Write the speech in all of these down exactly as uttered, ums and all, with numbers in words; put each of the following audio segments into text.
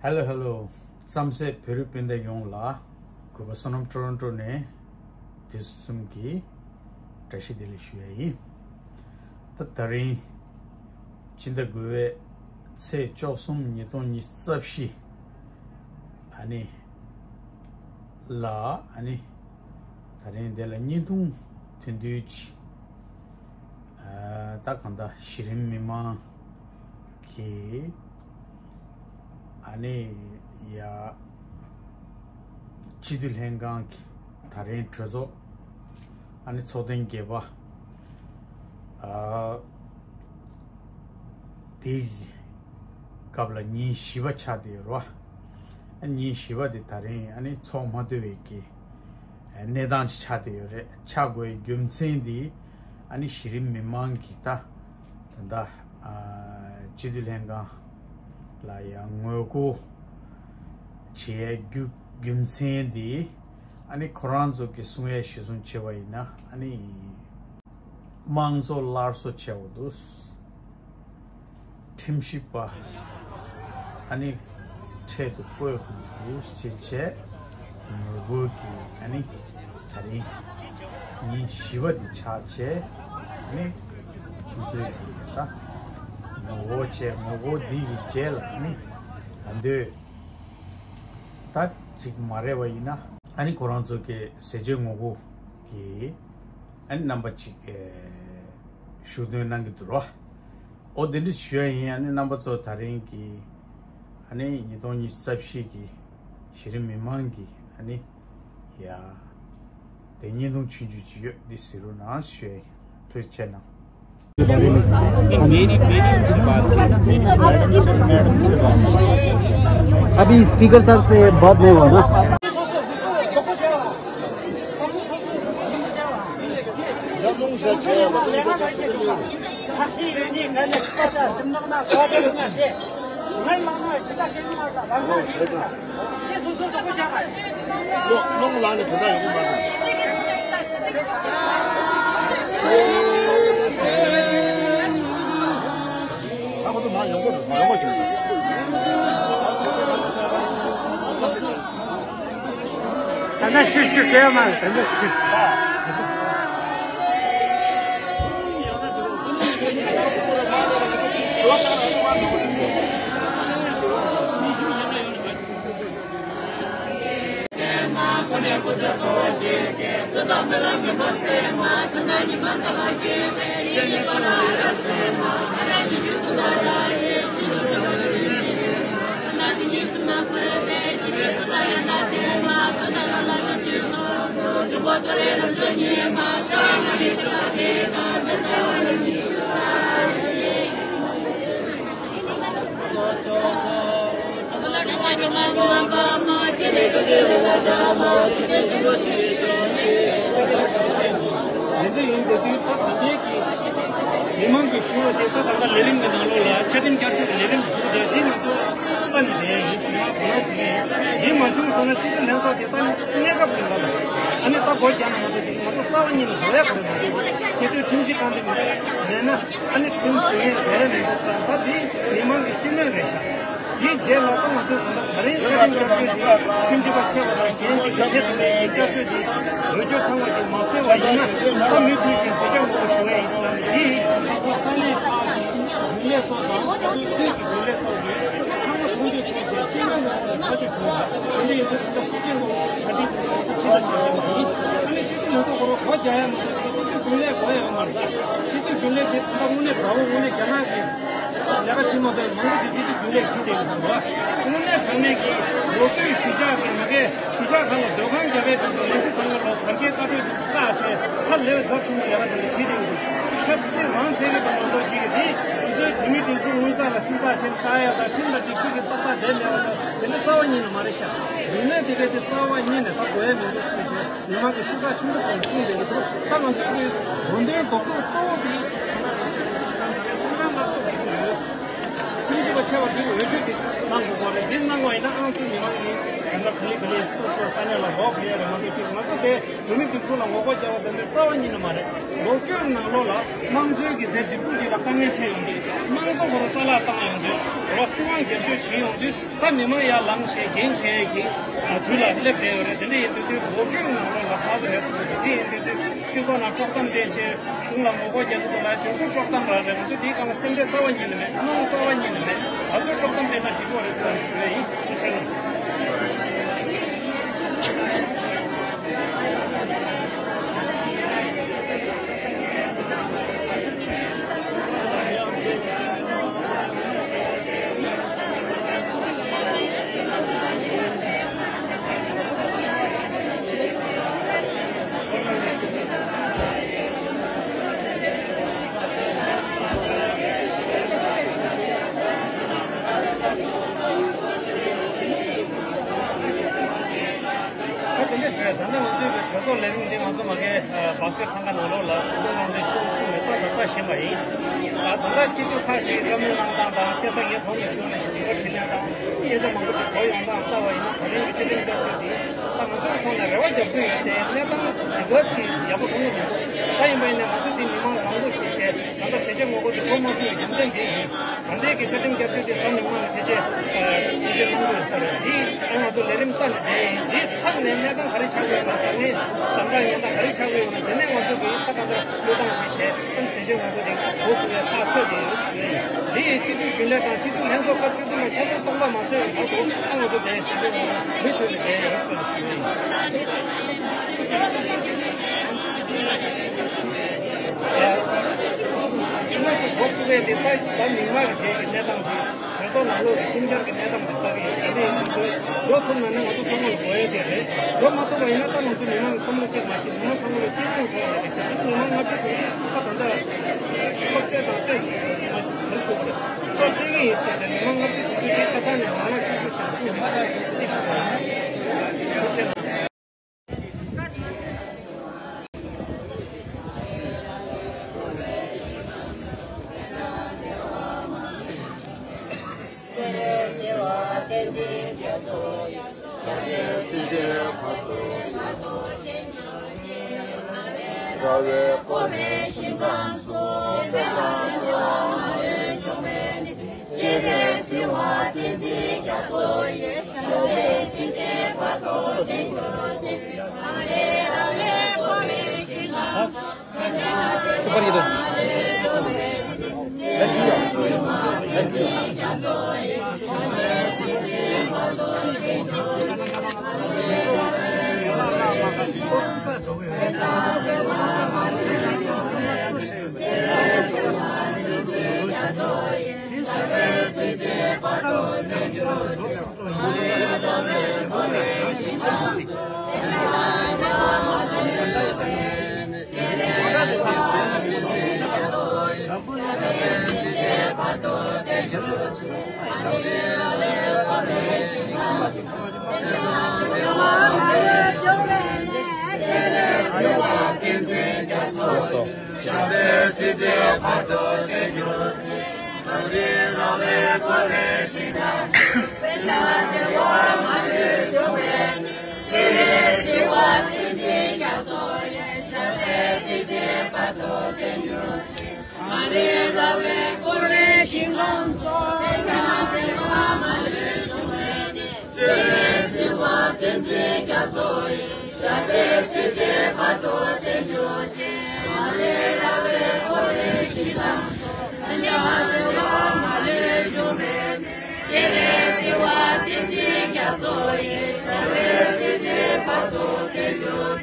Hello hello. བསམ་གཟས་བོད་རིགས་སྤུན་ཟླ་ཡོངས་ལ་གུས་པ་བསོད་ནམས་ཊོ་རོན་ཊོ་ནས་དུས་གསུམ་གྱི་བཀྲ་ཤིས་བདེ་ལེགས་ཞུ་ཡ་ཡིན། ད་ད་རིང་ཕྱི་ཟླ་དགུ་པའི་ཚེས་བཅུ་གསུམ་ཉིས་སྟོང་ཉི་ཤུ་རྩ་བཞི། ཨ་ནི་ལ་ཨ་ནི་ད་རིང་འདི་ལ་བརྙན་ཐུང་ཐུང་ཐུང་ཅིག་ད་གང་ལྟར་གཞི་རིམ་མི་མང་གི་ཨ་ནི་ཡ་སྤྱི་འཐུས་ལྷན་ཁང་གི་ད་རིང་གྲོས་ཚོགས་ཨ་ནི་ཚོགས་ཐེངས་བརྒྱད་པ་ཨ་དེའི་སྐབས་ལ་ཉིན་བཞི་པ་ཆགས་བསྡད་ཡོད་རེད་བ། ཨ་ཉིན་བཞི་པ་དེ་ད་རིང་ཨ་ནི་ཚོགས་མ་ཐུབ་པའི་གི་གནས་སྟངས་ཅིག་ཆགས་བསྡད་ཡོད་རེད། ཆགས་དགོས་རྒྱུ་མཚན་དེ་ཨ་ནི་གཞི་རིམ་མི་མང་གི་ད་ད་ལྟ་སྤྱི་འཐུས་ལྷན་ཁང་ལ་ཡང་ངོ་རྒོལ་བྱེད་རྒྱུ་རྒྱུ་མཚན་དེ་ཨ་ནི་ཁོ་རང་ཚོ་གི་གསུང་ཡས་གཞིར་བཟུང་བྱས་པ་ཡིན་ན་ཨ་ནི་དམངས་གཙོ་སླར་གསོ་བྱས་འོ་འདུག་ཁྲིམས་ཞིབ་པ་ཨ་ནི་འཕྲལ་དུ་བསྐོས་དགོས་འདུག་ཅེས་བྱས། ངོ་རྒོལ་གྱི་ཨ་ནི་ད་རིང་ཉིན་བཞི་པ་འདི་ཆགས་བྱས། ཨ་ནི་ཁོང་ཚོས་ཀྱི་ད་ངོ་རྒོལ་བྱས། ངོ་རྒོལ་འདི་གི་རྗེས་ལ་ཨ་ནི་ད་འདོད་ད་ཅིག་མ་རེད་པ་ཡིན་ན་ཨ་ནི་ཁོ་རང་ཚོ་གི་ཟས་བཅད་ངོ་རྒོལ་གྱི་ཨ་ནི་རྣམ་པ་ཅིག་ཞུ་འདོན་གནང་གི་འདུག་རོ། ཨོ་དེ་འདྲ་ཞུ་ཡ་ཡིན། ཨ་ནི་རྣམ་པ་ཚོ་ད་རིང་གི་ཨ་ནི་ཉིས་སྟོང་ཉི་ཤུ་རྩ་བཞི་གི་གཞི་རིམ་མི་མང་གི་ཨ་ནི་ཡ་དེ་བརྙན་ཐུང་ཆུང་ཆུང་ཅིག་ཡོད། འདི་གཟིགས་རོགས་གནང་ཞུ་ཡ་ཡིན། ཐུགས་རྗེ་ཆེ་གནང་། अभी speaker sir से बात नहीं हुआ ना। རླུང་ལངས་ནས་དོན་དག་ཡོང་གི་མ་རེད། ཨ་ཁོ་ཚོ་མར་ཡོང་གོ་རེད། མ་ཡོང་གོ་བྱུང་། ད་ནི་ཤུ་ཤུ་སྐྱེལ་མ་རེད། ད་ནི་ཤུ། མི་མང་གིས་ཞུ་བ་དེ་ད་ད་ལྟ་ལས་རིམ་གྱི་ནང་ལོགས་ལ་བཅའ་ཁྲིམས་བསྐྱར་བཅོས་ཀྱི་ལས་རིམ་བྱུང་སྟེ། དེ་ང་ཚོ་ལྟ་ནས་བསྡད་ཡིན་ཟེར་ན་གོ་ན་ཞིག་རེད། དེ་མ་བྱུང་སོང་ན་སྤྱི་འཐུས་ལྷན་ཚོགས་དེ་ད་ནི་གནས་སྐབས་རིང་ལ་ཨ་ནི་ད་སྒོ་རྒྱག་ན་མ་གཏོགས་ཅིག་ང་ཚོ་རྩ་བ་ཉིད་ནས་འགྲོ་ཡ་ག་རེ་མ་རེད། ཆེས་མཐོའི་ཁྲིམས་ཞིབ་ཁང་དེ་མ་རེད། མེད་ན་ཨ་ནི་ཁྲིམས་བཟོ་ཡས་འགྲོ་ཡ་མེད་འགྲོ་ཟེར། ད་དེ་མི་མང་གི་སྤྱི་མོས་རེད་ཤག་དེའི་རྗེས་ལ་ད་ང་ཚོས་གང་ལྟར་ད་རེས་བཅའ་ཁྲིམས་བསྐྱར་བཅོས་དེ་ཁྲིམས་ཞིབ་པ་ཆེ་བ་དང་གཞན་གྱིས་ཞིབ་ཕྲའི་ཐོག་ནས་བསྐྱར་བཅོས་དེ་འོས་ཆོས་ཚང་བ་ཅིག་མ་བཟོས་པ་ཡིན་ན། ད་མུ་མཐུད་བཞིན་ཟས་བཅད་ངོ་རྒོལ་ཞུ་བ་ཡིན་ཟེར་ལབ་ནས། དེ་ཡིན་ཙང་ད་ས་གནས་ཁག་གི་རྒྱུན་ལས་ཚོ་དང་སྤྱི་འཐུས་ཀྱི་རྒྱུན་ལས་ཚོ་གིས་ཚང་མ་ཚོགས་འདུ་ཚོགས་བྱས་སྤྱི་མོས་ངོ་རྒོལ་ཐག་གཅོད་བྱུང་བ་དེ་འདྲ་ཡིན་དུས། ད་ལྟ་ཟས་བཅད་ངོ་རྒོལ་གྲ་སྒྲིག་དེ་ང་ཚོ་ཆེད་ལ་བྱེད་བཞིན་པ་ཡིན། ཨ་ནི་སྤྱི་འཐུས་ལྷན་ཚོགས་ཁོ་རང་སྒོ་རྒྱག་ཡ་མ་གཏོགས་སྤྱི་འཐུས་རྒྱུན་ལས་སྒོ་ཡ་ཡོད་མ་རེད། སྤྱི་འཐུས་རྒྱུན་ལས་དེ་ད་ལྟ་དངོས་གནས་དགའ་བོ་དངོས་གནས་རྒྱ་ནག་གི་ལས་ཀ་བྱེད་མ་ཐུབ་མང་པོ་ཞིག་སྤྱི་འཐུས་རྒྱུན་ལས་བྱེད་བསྡད་ཡོད་པ་རེད། དངོས་གནས་དྲང་གནས་ཀྱི་ལོ་རྒྱུས་གཞིས་ཆགས་ཀྱི་མ་གི་གཞིས་ཆགས་ཁག་ལ་སྡོད་ཁང་རྒྱག་པའི་དུས་སུ་ལས་གཞི་ཚང་མ་ལོ་བར་བརྒལ་བཀའ་འཁྲོལ་གྱི་བཀག་བྱས་ཁ་ལེ་བའི་ཚབས་ཆེན་པོ་ལས་ཀ་དེ་འདྲ་བྱེད་བསྡད་ཡོད་འདུག་ཆབ་སྲིད་རང་བཙན་གྱི་དང་ལོ་ལོ་ཞིག་གིས་དེ་ང་ཚོའི་བོད་མིའི་སྒྲིག་འཛུགས་དངུལ་རྩ་ལ་སེམས་ཐག་བྱས་ནས་བཀག་ཡ་དང་། ཁྲིམས་དང་སྒྲིག་གཞི་གི་ཏག་ཏག་བསྡད་མེད་པ་དང་། དེ་འདྲ་རྩ་བ་ཉིད་ནས་མ་རེད་ཤག་རྒྱུན་ལས་དེ་གའི་དེ་རྩ་བ་ཉིད་ནས་ད་དགོས་ཡ་མི་འདུག་ཟེར་བྱས། མི་མང་གི་ཤུགས་དྲག་ཆེན་པོ་ཙམ་བྱུང་བསྡད་ཀྱི་འདུག་ད་ང་ཚོའི་དགོས་འདུན་འདོད་སྐྱོང་གཙོ་བོ་དེ་ཁྲིམས་ཞིབ་པ་ཆེ་བ་འདི་གི་འོས་ཆོས་དེ་གནང་དགོས་པ་རེད། འདི་གནང་བ་ཡིན་ན་ཨང་ཚུ་མི་མང་གི་ཡིན་ན་ག་ལེ་ག་ལེ་སོ་སོ་ས་གནས་ལ་རོགས་ཕེབས་ཡ་རེད་མ་གཏོགས་ཅིག་ང་ཚོ་དེ་བོད་མི་སྒྲིག་འཛུགས་ལ་ངོ་རྒོལ་རྒྱག་པ་དེ་འདྲ་རྩ་བ་ཉིད་ནས་མ་རེད། ལོ་རྒྱུས་ནང་ལོགས་ལ་དམངས་གཙོའི་གི་དེ་སྒྲིག་འཛུགས་ཅིག་ལ་དཀའ་ངལ་འཕྲད་ཡོང་གི། ཚོགས་ཁོ་རང་རྩ་བརླག་བཏང་ཡོང་དུས། རེ་བ་སྲིད་དབང་སྒེར་གཅོད་བྱེད་ཡོང་དུས། ད་མི་མང་ཡར་ལངས་བྱས་འགན་འཁྱེར་གྱི་དུས་ལ་སླེབས་བསྡད་ཡོད་རེད། དེ་འདྲ་ཡིན་དུས་དུས་འགོ་ཁྲིད་ནང་ལོགས་ལ་ཕར་ཚུར་རེ་ཟུང་གི་དེ་ཡིན་དུས་དུས་སྤྱི་ཚོགས་ནང་དཀྲོག་གཏམ་སྤེལ་བྱས་གཞུང་ལ་ངོ་རྒོལ་རྒྱག་གི་འདུག་ལ། དེ་ཚོ་དཀྲོག་གཏམ་རང་རེད། ང་ཚོ་དེའི་སྒང་ལ་སེམས་ཁྲལ་རྩ་བ་ཉིད་ནས་མེད། གནོང་རྩ་བ་ཉིད་ནས་མེད། ད་ཚོད་དཀྲོག་གཏམ་སྤེལ་ན་འགྲིག་གི་རེད་ཟེར་ཞུ་ཡ་ཡིན། ཐུགས་རྗེ་གནང་། ད་དེ་འདྲ་ཞིག་རེད། ད་ལྟ་ང་ཚོའི་གི་གྲོས་ཚོགས་ལས་རིམ་འདི་ང་ཚོ་མ་གི་བག་ཚ་ཁང་ཁ་ནང་ལོགས་ལ་གཟིགས་སྐོར་གནང་སྟེ་ཤོག་བཙུགས་ནས་ཏག་ཏག་ཏག་ཕྱིན་པ་ཡིན། ད་ད་ལྟ་སྤྱི་འཐུས་ཁག་ཅིག་བཀའ་མོལ་གནང་སྟངས་དང་། ཁ་སང་ངའི་ཕོན་ལ་ཞུགས་ནས་དྲི་བ་དྲིས་ལན་དང་སྐད་ཆ་མང་པོ་ཅིག་གོ་ཡོང་སྟངས་ལྟ་བ་ཡིན་ན། ད་རིང་གི་སྤྱི་འཐུས་སྐབས་དེ་ད་ང་ཚོའི་ཐོག་ནས་རེ་བ་རྒྱག་གི་ཡོད་དེ། གནས་སྟངས་འདི་ག་ཅིག་ཡག་པོ་མཐོང་གི་མི་འདུག་ད་ཡིན་པ་ཡིན་ནའི་ང་ཚོ་འདི་མི་མང་ལ་ངོ་རྒོལ་བྱས་བྱས་ད་ལྟ་ཟས་བཅད་ངོ་རྒོལ་འདི་འགོ་མ་ཚུགས་པའི་རྒྱུ་མཚན་འདི་ཡིན། ད་ལྟའི་གི་བཅའ་ཁྲིམས་བསྐྱར་བཅོས་དེ་གཟའ་མིག་དམར་ལ་ཕལ་ཆེར་ཨ་ཐུགས་རྗེ་གནང་དགོས་ས་རེད། འདི་ཨ་ང་ཚོ་ལས་རིམ་ལྟ་ནས་བསྡད་ཡིན། འདི་ཚང་ནས་གནས་སྟངས་ག་རེ་ཆགས་ཀྱི་ཡོད་ན། བཟང་ངན་བཟང་དྲག་ཉེས་དྲག་ག་རེ་ཆགས་ཀྱི་ཡོད་ན། དེ་ནས་ང་ཚོ་གི་ད་ག་འདྲ་བློས་བཏང་བྱས་བྱས་ཨ་ཟས་བཅད་ངོ་རྒོལ་དེ་འགོ་ཚུགས་ཡ་ཐག་ཆོད་དེ་ཡོད་ཞུ་ཡ་ཡིན། འདི་ཡི་སྤྱི་འཐུས་རྒྱུན་ལས་དང་སྤྱི་འཐུས་ལྷན་ཚོགས་སྐབས་བཅུ་བདུན་པ་ཆ་ཚང་སྟོང་པ་མ་བཟོས་བར་དུ་ཨ་ང་ཚོ་དེ་ཟས་བཅད་ངོ་རྒོལ་མུ་མཐུད་ནས་བསྡད་ཡོད་ཞུ་ཡ་ཡིན། དངོས་སུ་འགོ་ཚུགས་པའི་དེ་ལྟ་གཟའ་མིག་དམར་གྱི་རྗེས་ཀྱི་གནས་སྟངས་དེ། གྲོས་ཚོགས་ནང་ལོགས་ཀྱི་ཁྲིམས་འཆར་གྱི་གནས་སྟངས་དེ་ལྟ་གི་ཡོད། དེ་འདྲ་ཡིན་དུས་འགྲོ་ཐུབ་ན་ནི་ང་ཚོ་ཚང་མ་ལ་དགོས་ཡ་དེ་རེད། འགྲོ་མ་ཐུབ་པ་ཡིན་ན་ད་ང་ཚོ་མི་མང་གི་བསམ་བློ་གཅིག་མ་ཤེས། མི་མང་ཚང་མ་ལ་གཅིག་མཐུན་དགོས་ཡ་རེད་ཤག་ཨ་ནི་མི་མང་ལྔ་བཅུ་དྲུག་ཅུ་ད་ད་ལྟ་ཁོ་སྤྲད་དང་སྤྲད་སོང་། ག་རེ་ཞུ་དགོས་རེད། ཁོ་སྤྲད་ངེས་ཡིན་ཟེར་ཟེར། མི་མང་ལྔ་བཅུ་དྲུག་ཅུ་དེ་ཁ་སང་ནས་མང་མང་ཤོས་ཤོས་བྱས་ནས་སུ་ཡིན་མ་རེད་ཟེར་དེ་ཞུ་དགོས་རེད། ཐུགས་རྗེ་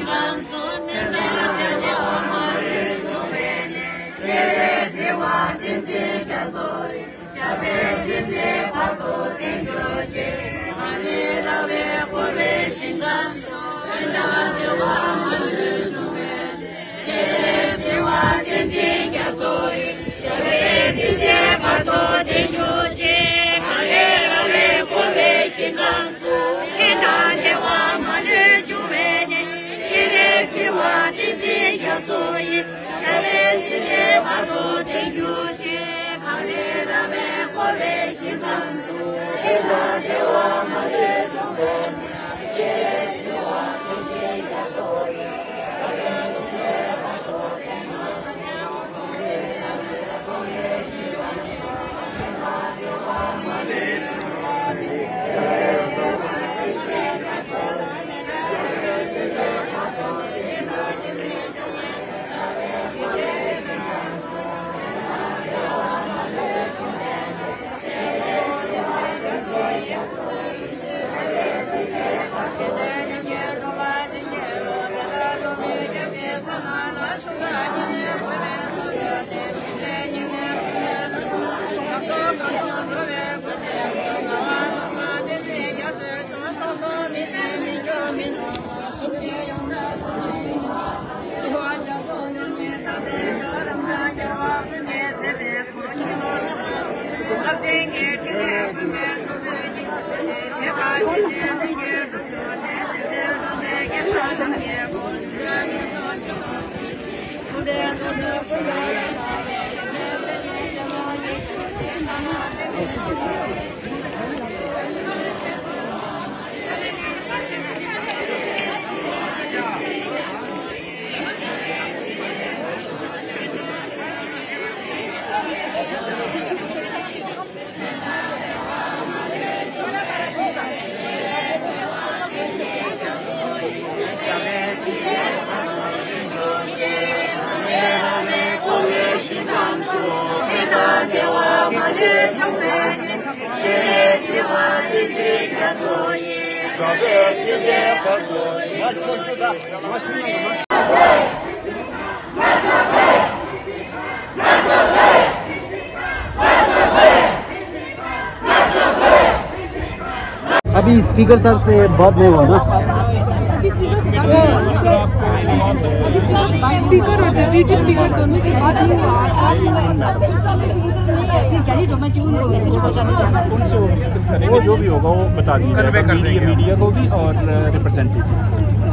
གནང་། अभी स्पीकर सर से बात नहीं हुआ ना? अभी स्पीकर से बात नहीं हुआ। अभी स्पीकर से बात नहीं हुआ। स्पीकर और डेप्यूटी स्पीकर दोनों से बात नहीं हुआ। अच्छा, फिर गली ड्रामा जी उनको मैसेज पहुंचाने जाना। उनसे वो डिस्कस करेंगे, जो भी होगा वो बता दीजिएगा। कन्वे कर देंगे। मीडिया को भी और रिप्रेजेंटेटिव।